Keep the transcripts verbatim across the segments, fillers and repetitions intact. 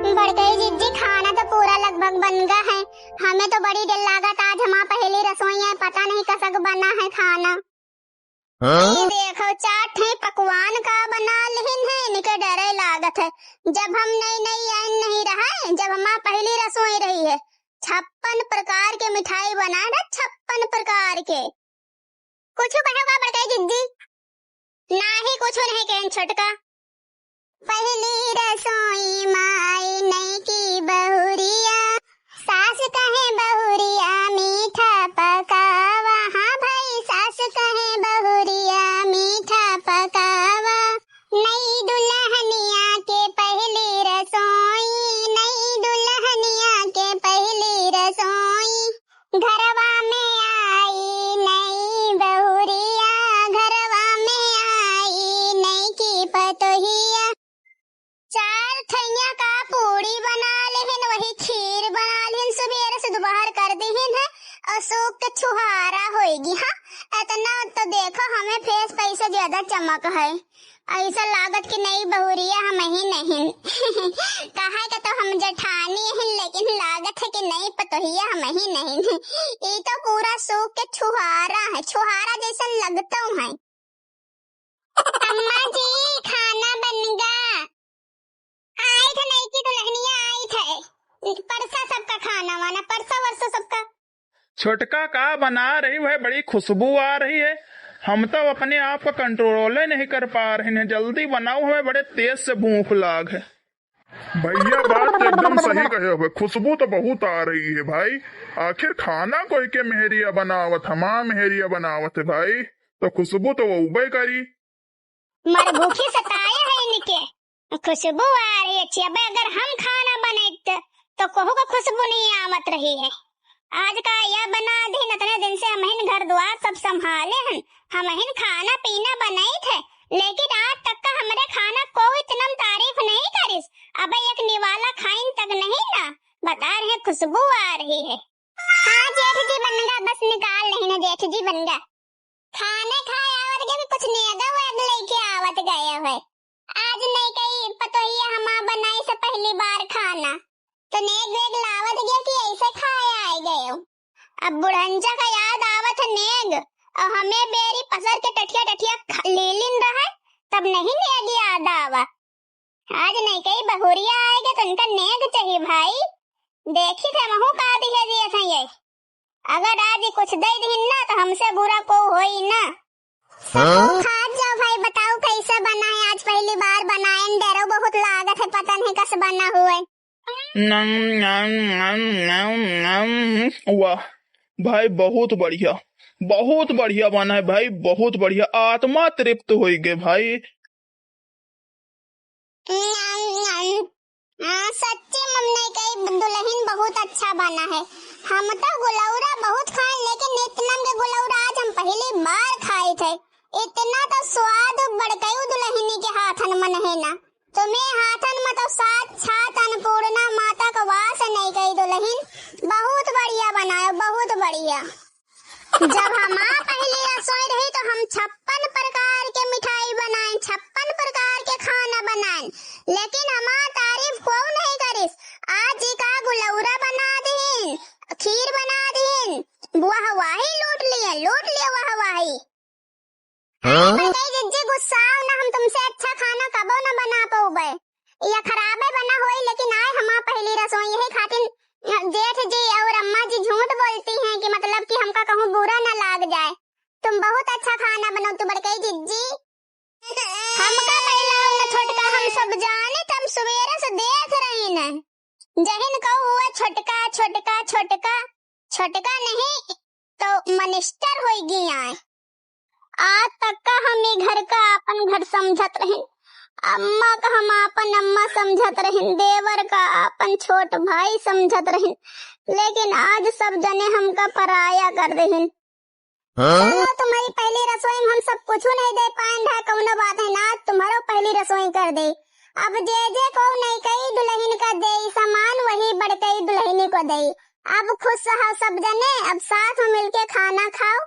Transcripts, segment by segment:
बड़कई जिज्जी, खाना तो पूरा लगभग बन गा है। हमें तो बड़ी देर लागत, आज हमार पहली रसोई है, पता नहीं कसक बना है खाना। हाँ? ये देखो, चार ठे पकवान का बना लिहिन है, इनके डरे लागत है। जब हम नई नई आइन नहीं रहे, जब हमार पहली रसोई रही है, छप्पन प्रकार के मिठाई बनाए ना, छप्पन प्रकार के। कुछ कहेगा बड़कई जिज्जी? नाही, कुछ नहीं कहें छोटका। पहली रसोई माई नई की बहुरिया, सास कहे बहुरिया मीठा पकावा। हाँ भाई, सास कहे बहुरिया मीठा पकावा। नई दुल्हनिया के पहली रसोई, नई दुल्हनिया के पहली रसोई। घरवा में आई नई बहुरिया, घरवा में आई नई की पतोहिया। चार थैया का पूड़ी बना लेहिन, वही खीर बना लेहिन, सुबेरे से दोपहर कर देहिन है और सूख के छुहारा होएगी। हाँ, इतना तो देखो, हमें फेस पे से ज्यादा चमक है। ऐसा लागत कि नई बहुरिया हम ही नहीं। कहा के तो हम जेठानी हैं, लेकिन लागत है कि नई पतोहिया हम ही नहीं। ई तो पूरा सूख के छुहारा है, छुहारा जैसा लगता है। अम्मा जी, खाना बन गा। आई थे नई की दुल्हनिया, आई थे। परसा सबका खाना वाना, परसा वरसा सबका। छोटका, का बना रही है? बड़ी खुशबू आ रही है। हम तो अपने आप को कंट्रोल नहीं कर पा रहे हैं। जल्दी बनाओ, हमें बड़े तेज से भूख लाग है। भैया, बात तो एकदम सही कहे हो, खुशबू तो बहुत आ रही है भाई। आखिर खाना कोई के मेहरिया बनावत, हमार मेहरिया बनावत है भाई, तो खुशबू तो उबे करी। मर भूखी सताए है इनके, खुशबू आ रही है अच्छी। अबे अगर हम खाना बनैत तो कहू का खुशबू नहीं आवत रही है। आज का या बना दीन, इतने दिन से हमहिन घर द्वार सब संभाले हन, हमहिन खाना पीना बनैत है, लेकिन आज तक का हमरे खाना को इतना तारीफ नहीं करिस। अबे एक निवाला खाइन तक नहीं ना, बता रहे खुशबू आ रही है। हाँ जेठ जी बन गा, बस निकाल नहीं ना जेठ जी बन गा। खाने खाए आवत गए कि कुछ नेग वेग लेके आवत गए है। आज नई कई पतोहिया हमार बनाई से पहली बार खाना, तो नेग वेग लावत गए कि ऐसे खाए आए गए हो। अब बुढ़ंचा का याद आवत है नेग, और हमें बेरी पसर के टठिया टठिया खा-, लीलिन रहे, तब नहीं नेग याद आवा। आज नई कई बहुरिया आएगा तो उनका नेग चाहिए भाई। देखी थे महू का दिया दिया था ये। अगर आज कुछ दे दीन ना तो हमसे बुरा को होई ना। हाँ? खा जाओ भाई, बताओ कैसे बना है? आज पहली बार बनाए, डरो बहुत लागत है, पता नहीं कस बना हुए। नम, नम, नम, नम, नम। वाह भाई, बहुत बढ़िया, बहुत बढ़िया बना है भाई, बहुत बढ़िया। आत्मा तृप्त होई गए भाई। हाँ, सच्ची मम्मी कही दुल्हन बहुत अच्छा बना है। हम तो गुलौरा बहुत खाए, लेकिन इतना के गुलौरा आज हम पहली बार खाए थे। इतना तो स्वाद बड़कई दुल्हनी के हाथन में है ना। तुम्हें हाथन में तो साक्षात अन्नपूर्णा माता का वास नहीं कही दुल्हन। बहुत बढ़िया बनायो, बहुत बढ़िया। जब हमार पहली रसोई रही तो हम छप्पन प्रकार के मिठाई बनाएन, छप्पन प्रकार के खाना बनाएन, लेकिन हमार तारीफ कोऊ नहीं करिस। आज जी का गुलौरा बना दीन, खीर बना दीन, वाहवाही लूट लिए, लूट लिए वाहवाही। हाँ? बड़कई जिज्जी गुस्साओ ना, हम तुमसे अच्छा खाना कबो न बना पउबे। या खराबे बना होई, लेकिन आए हमार पहली रसोई, यही खातिर जेठ जी और अम्मा जी झूठ बोलती हैं कि मतलब कि हमका कहूँ बुरा ना लाग जाए। तुम बहुत अच्छा खाना बनाओ तू बड़कई जिज्जी। हमका पहला ना छोटका, हम सब जाने, तब सवेरे से देख रही न। जहिन कहू हुआ छोटका, छोटका, छोटका, छोटका नहीं तो मनिस्टर होई गई आए। आज तक का हम ई घर का आपन घर समझत रहिन, अम्मा का हम आपन अम्मा समझत रहिन, देवर का आपन छोट भाई समझत रहिन, लेकिन आज सब जने हमका पराया कर देहिन। हाँ? चलो, तुम्हारी पहली रसोई में हम सब कुछ नहीं दे पाएन है, कौनो बात है ना, तुम्हारो पहली रसोई कर दे। अब जे जे को नहीं कही दुल्हन का दे सामान, वही बड़कई दुल्हनी को दे। अब खुश हो सब जने, अब साथ में मिलके खाना खाओ।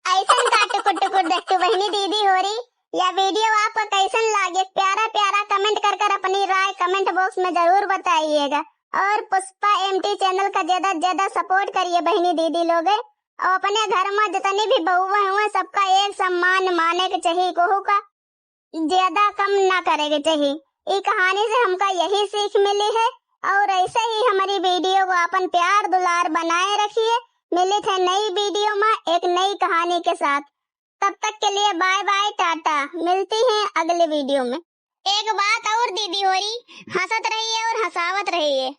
ऐसन का टुकुर टुकुर देखतू बहनी दीदी हो रही, या video आपका कैसन लागे, प्यारा प्यारा comment कर कर अपनी राय comment box में जरूर बताइएगा। और पुष्पा एमटी channel का ज्यादा से ज्यादा support करिए बहनी दीदी लोग। और अपने घर में जितनी भी बहुएं हुए, सबका एक सम्मान माने के चाहिए, कोहू का ज्यादा कम ना करे के चाहिए। ई कहानी से हमका यही सीख मिली है। और ऐसे ही हमारी video को अपन प्यार दुलार बनाए रखिए। मिलित है नई video में एक नई कहानी के साथ। तब तक के लिए bye bye, टाटा, मिलती हैं अगले video में। एक बात और दीदी होरी, हंसत रहिए और हंसावत रहिए।